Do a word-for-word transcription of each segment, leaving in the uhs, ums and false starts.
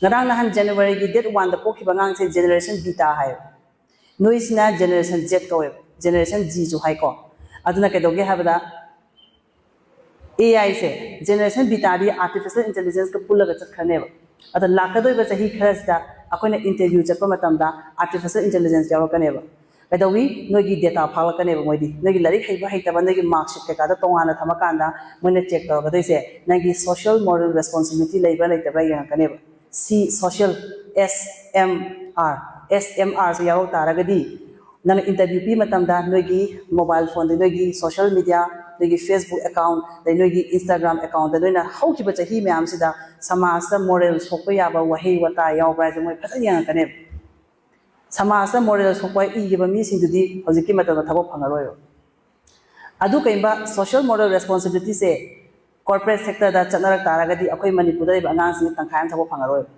ꯉꯔꯥꯡ ꯅꯍꯥꯟ January ꯒꯤ date one ꯗ ꯄꯣꯛꯈꯤꯕ ꯑꯉꯥꯡꯁꯦ generation beta ꯍꯥꯏꯌꯦꯕ꯫ ꯅꯣꯏꯁꯤꯅ generation Z ꯀꯧꯋꯦꯕ, generation Zꯁꯨ ꯍꯥꯏꯀꯣ꯫ ꯑꯗꯨꯅ ꯀꯩꯗꯧꯒꯦ ꯍꯥꯏꯕꯗ, A I say, generation beta D artificial intelligence ꯀ ꯄꯨꯜꯂꯒ ꯆꯠꯈ꯭ꯔꯅꯦꯕ꯫ ꯑꯗ ꯂꯥꯛꯀꯗꯣꯏꯕ ꯆꯍꯤ ꯈꯔꯁꯤꯗ ꯑꯩꯈꯣꯏꯅ interview ꯆꯠꯄ ꯃꯇꯝꯗ artificial intelligence ꯌꯥꯎꯔꯛꯀꯅꯦꯕ꯫ ꯀꯩꯗꯧꯏ? ꯅꯣꯏꯒꯤ data ꯐꯥꯂꯛꯀꯅꯦꯕ ꯃꯣꯏꯗꯤ꯫ ꯅꯣꯏꯒꯤ ꯂꯥꯏꯔꯤꯛ ꯍꯩꯕ ꯍꯩꯇꯕ, ꯅꯣꯏꯒꯤ mark sheet ꯀꯩꯀꯥꯗꯣ ꯇꯣꯉꯥꯟꯅ ꯊꯝꯃꯀꯥꯟꯗ ꯃꯣꯏꯅ check ꯇꯧꯔꯛꯀꯗꯣꯏꯁꯦ ꯅꯪꯒꯤ social moral responsibility ꯂꯩꯕ꯭ꯔꯥ ꯂꯩꯇꯕ꯭ꯔꯥ ꯌꯦꯡꯉꯛꯀꯅꯦꯕ꯫ C, social, S M R, S M R ꯁꯦ ꯌꯥꯎꯔꯛ ꯇꯥꯔꯒꯗꯤ ꯅꯪꯅ interview ꯄꯤ ꯃꯇꯝꯗ ꯅꯣꯏꯒꯤ mobile phone ꯗ, ꯅꯣꯏꯒꯤ social media, ꯅꯣꯏꯒꯤ Facebook account, ꯑꯗꯩ ꯅꯣꯏꯒꯤ Instagram account ꯗ ꯅꯣꯏꯅ ꯍꯧꯈꯤꯕ ꯆꯍꯤ ꯃꯌꯥꯝꯁꯤꯗ ꯁꯃꯥꯖꯇ moral ꯁꯣꯛꯄ ꯌꯥꯕ ꯋꯥꯍꯩ ꯋꯥꯇꯥ ꯌꯥꯎꯕ꯭ꯔꯥ ꯍꯥꯏꯁꯦ ꯃꯣꯏ ꯐꯖꯅ ꯌꯦꯡꯉꯛꯀꯅꯦꯕ꯫ ꯁꯃꯥꯖꯇ moral ꯁꯣꯛꯄ ꯏꯈꯤꯕ ꯃꯤꯁꯤꯡꯗꯨꯗꯤ ꯍꯧꯖꯤꯛꯀꯤ ꯃꯇꯝꯗ ꯊꯕꯛ ꯐꯪꯉꯔꯣꯏꯕ꯫ ꯑꯗꯨ ꯀꯩꯒꯨꯝꯕ social moral responsibility ꯁꯦ corporate sector ꯗ ꯆꯠꯅꯔꯛ ꯇꯥꯔꯒꯗꯤ ꯑꯩꯈꯣꯏ ꯃꯅꯤꯄꯨꯔꯗ ꯂꯩꯕ ꯑꯉꯥꯡꯁꯤꯡ ꯇꯪꯈꯥꯏ ꯑꯃ ꯊꯕꯛ ꯐꯪꯉꯔꯣꯏꯕ꯫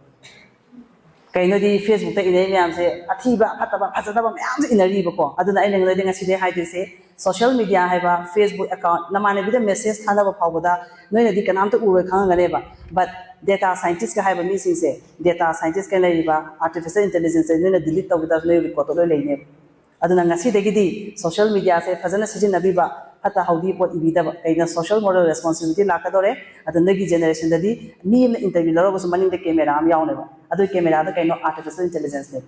ꯀꯩꯅꯣꯗꯤ Facebook ꯇ ꯏꯅꯩ ꯃꯌꯥꯝꯁꯦ ꯑꯊꯤꯕ, ꯐꯠꯇꯕ, ꯐꯖꯗꯕ ꯃꯌꯥꯝꯁꯦ ꯏꯅꯔꯤꯕꯀꯣ꯫ ꯑꯗꯨꯅ ꯑꯩꯅ ꯅꯣꯏꯗ ꯉꯁꯤꯗꯩ ꯍꯥꯏꯗꯣꯏꯁꯦ, social media ꯍꯥꯏꯕ, Facebook account, ꯅꯃꯥꯟꯅꯕꯤꯗ message ꯊꯥꯅꯕ ꯐꯥꯎꯕꯗ ꯅꯣꯏꯅꯗꯤ ꯀꯅꯥꯝꯇ ꯎꯔꯣꯏ ꯈꯪꯉꯝꯒꯅꯦꯕ, but data scientist ꯀ ꯍꯥꯏꯕ ꯃꯤꯁꯤꯡꯁꯦ, data scientist ꯀ ꯂꯩꯔꯤꯕ artificial intelligence ꯁꯦ ꯅꯣꯏꯅ delete ꯇꯧꯕꯗ ꯅꯣꯏ record ꯇ ꯂꯣꯏ ꯂꯩꯅꯦꯕ꯫ ꯑꯗꯨꯅ ꯉꯁꯤꯗꯒꯤꯗꯤ social media ꯁꯦ ꯐꯖꯅ ꯁꯤꯖꯤꯟꯅꯕꯤꯕ, ꯐꯠꯇ ꯍꯥꯎꯗꯤ ꯄꯣꯠ ꯏꯕꯤꯗꯕ꯫ ꯀꯩꯅꯣ, social moral responsibility ꯂꯥꯛꯀꯗꯧꯔꯦ꯫ ꯑꯗꯨ ꯅꯣꯏꯒꯤ generation ꯗꯗꯤ ꯃꯤ ꯑꯃꯅ interview ꯂꯧꯔꯒꯁꯨ ꯃꯅꯤꯡꯗ camera ꯑꯃ ꯌꯥꯎꯅꯦꯕ꯫ ꯑꯗꯨ camera ꯗ ꯀꯩꯅꯣ, artificial intelligence ꯅꯦꯕ꯫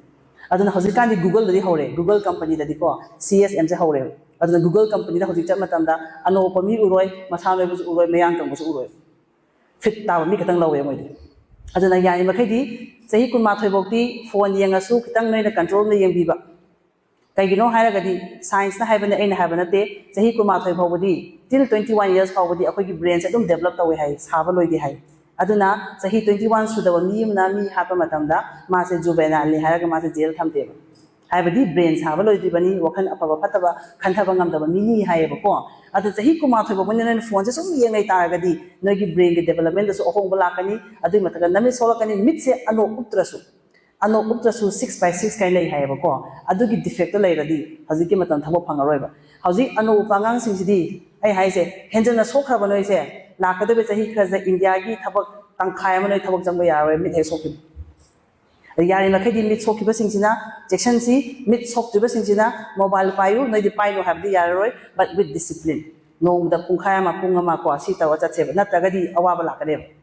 ꯑꯗꯨꯅ ꯍꯧꯖꯤꯛꯀꯥꯟꯗꯤ Google ꯗꯗꯤ ꯍꯧꯔꯦ, Google company ꯗꯗꯤꯀꯣ C S M ꯁꯦ ꯍꯧꯔꯦꯕ꯫ ꯑꯗꯨꯅ Google company ꯗ ꯍꯧꯖꯤꯛ ꯆꯠ ꯃꯇꯝꯗ ꯑꯅꯣꯛꯄ ꯃꯤ ꯎꯔꯣꯏ, ꯃꯁꯥ ꯅꯣꯏꯕꯁꯨ ꯎꯔꯣꯏ, ꯃꯌꯥꯡ ꯀꯪꯕꯁꯨ ꯎꯔꯣꯏ, fit ꯇꯥꯕ ꯃꯤ ꯈꯛꯇꯪ ꯂꯧꯋꯦ ꯃꯣꯏꯗꯤ꯫ ꯑꯗꯨꯅ ꯌꯥꯔꯤꯃꯈꯩꯗꯤ ꯆꯍꯤ ꯀꯨꯟꯃꯥꯊꯣꯏ ꯐꯥꯎꯗꯤ phone ꯌꯦꯡꯉꯁꯨ ꯈꯤꯇꯪ ꯅꯣꯏꯅ control ꯗ ꯌꯦꯡꯕꯤꯕ꯫ ꯀꯩꯒꯤꯅꯣ ꯍꯥꯏꯔꯒꯗꯤ science ꯅ ꯍꯥꯏꯕꯅꯦ, ꯑꯩꯅ ꯍꯥꯏꯕ ꯅꯠꯇꯦ, ꯆꯍꯤ ꯀꯨꯟꯃꯥꯊꯣꯏ ꯐꯥꯎꯕꯗꯤ, till twenty one years ꯐꯥꯎꯕꯗꯤ ꯑꯩꯈꯣꯏꯒꯤ brain ꯁꯦ ꯑꯗꯨꯝ develop ꯇꯧꯋꯦ ꯍꯥꯏ, ꯁꯥꯕ ꯂꯣꯏꯗꯦ ꯍꯥꯏ꯫ ꯑꯗꯨꯅ ꯆꯍꯤ twenty one ꯁꯨꯗꯕ ꯃꯤ ꯑꯃꯅ ꯃꯤ ꯍꯥꯠꯄ ꯃꯇꯝꯗ ꯃꯥꯁꯦ juvenile ꯅꯤ ꯍꯥꯏꯔꯒ ꯃꯥꯁꯦ jail ꯊꯝꯗꯦꯕ꯫ ꯍꯥꯏꯕꯗꯤ brain ꯁꯥꯕ ꯂꯣꯏꯗ꯭ꯔꯤꯕꯅꯤ, ꯋꯥꯈꯜ ꯑꯐꯕ ꯐꯠꯇꯕ ꯈꯟꯊꯕ ꯉꯝꯗꯕ ꯃꯤꯅꯤ ꯍꯥꯏꯌꯦꯕꯀꯣ꯫ ꯑꯗꯨ ꯆꯍꯤ ꯀꯨꯟꯃꯥꯊꯣꯏ ꯐꯥꯎꯕꯅ ꯅꯣꯏꯅ phone ꯁꯦ ꯁꯨꯝ ꯌꯦꯡ ꯂꯩ ꯇꯥꯔꯒꯗꯤ ꯅꯣꯏꯒꯤ brain ꯒꯤ development ꯇꯁꯨ ꯑꯍꯣꯡꯕ ꯂꯥꯛꯀꯅꯤ꯫ ꯑꯗꯨꯒꯤ ꯃꯊꯛꯇ ꯅꯃꯤꯠ ꯁꯣꯛꯂꯛꯀꯅꯤ, ꯃꯤꯠꯁꯦ ꯑꯅꯣꯛ ꯎꯞꯇ꯭ꯔꯁꯨ, ꯑꯅꯣꯛ ꯎꯞꯇ꯭ꯔꯁꯨ six by six ꯀꯥꯏꯅ ꯂꯩ ꯍꯥꯏꯌꯦꯕꯀꯣ꯫ ꯑꯗꯨꯒꯤ defect ꯇꯣ ꯂꯩꯔꯗꯤ ꯍꯧꯖꯤꯛꯀꯤ ꯃꯇꯝ ꯊꯕꯛ ꯐꯪꯉꯔꯣꯏꯕ꯫ ꯍꯧꯖꯤꯛ ꯑꯅꯣꯛ ꯎꯞꯄ ꯑꯉꯥꯡꯁꯤꯡꯁꯤꯗꯤ, ꯑꯩ ꯍꯥꯏꯁꯦ, ꯍꯦꯟꯖꯟꯅ ꯁꯣꯛꯈ꯭ꯔꯕ ꯅꯣꯏꯁꯦ, ꯂꯥꯛꯀꯗꯧꯔꯤꯕ ꯆꯍꯤ ꯈꯔꯁꯤꯗ ꯏꯟꯗꯤꯌꯥꯒꯤ ꯊꯕꯛ ꯇꯪꯈꯥꯏ ꯑꯃ ꯅꯣꯏ ꯊꯕꯛ ꯆꯪꯕ ꯌꯥꯔꯔꯣꯏ, ꯃꯤꯠ ꯍꯦꯛ ꯁꯣꯛꯈꯤꯕ꯫ ꯌꯥꯔꯤꯃꯈꯩꯗꯤ ꯃꯤꯠ ꯁꯣꯛꯈꯤꯕꯁꯤꯡꯁꯤꯅ, ꯆꯦꯛꯁꯤꯟꯁꯤ, ꯃꯤꯠ ꯁꯣꯛꯇ꯭ꯔꯤꯕꯁꯤꯡꯁꯤꯅ mobile ꯄꯥꯏꯌꯨ, ꯅꯣꯏꯗꯤ ꯄꯥꯏꯅꯨ ꯍꯥꯏꯕꯗꯤ ꯌꯥꯔꯔꯣꯏ, but with discipline꯫ ꯅꯣꯡꯃꯗ ꯄꯨꯡꯈꯥꯏ ꯑꯃ, ꯄꯨꯡ ꯑꯃ ꯀꯣ, ꯁꯤ ꯇꯧꯔ ꯆꯠꯁꯦꯕ, ꯅꯠꯇ꯭ꯔꯒꯗꯤ ꯑꯋꯥꯕ ꯂꯥꯛꯀꯅꯦꯕ꯫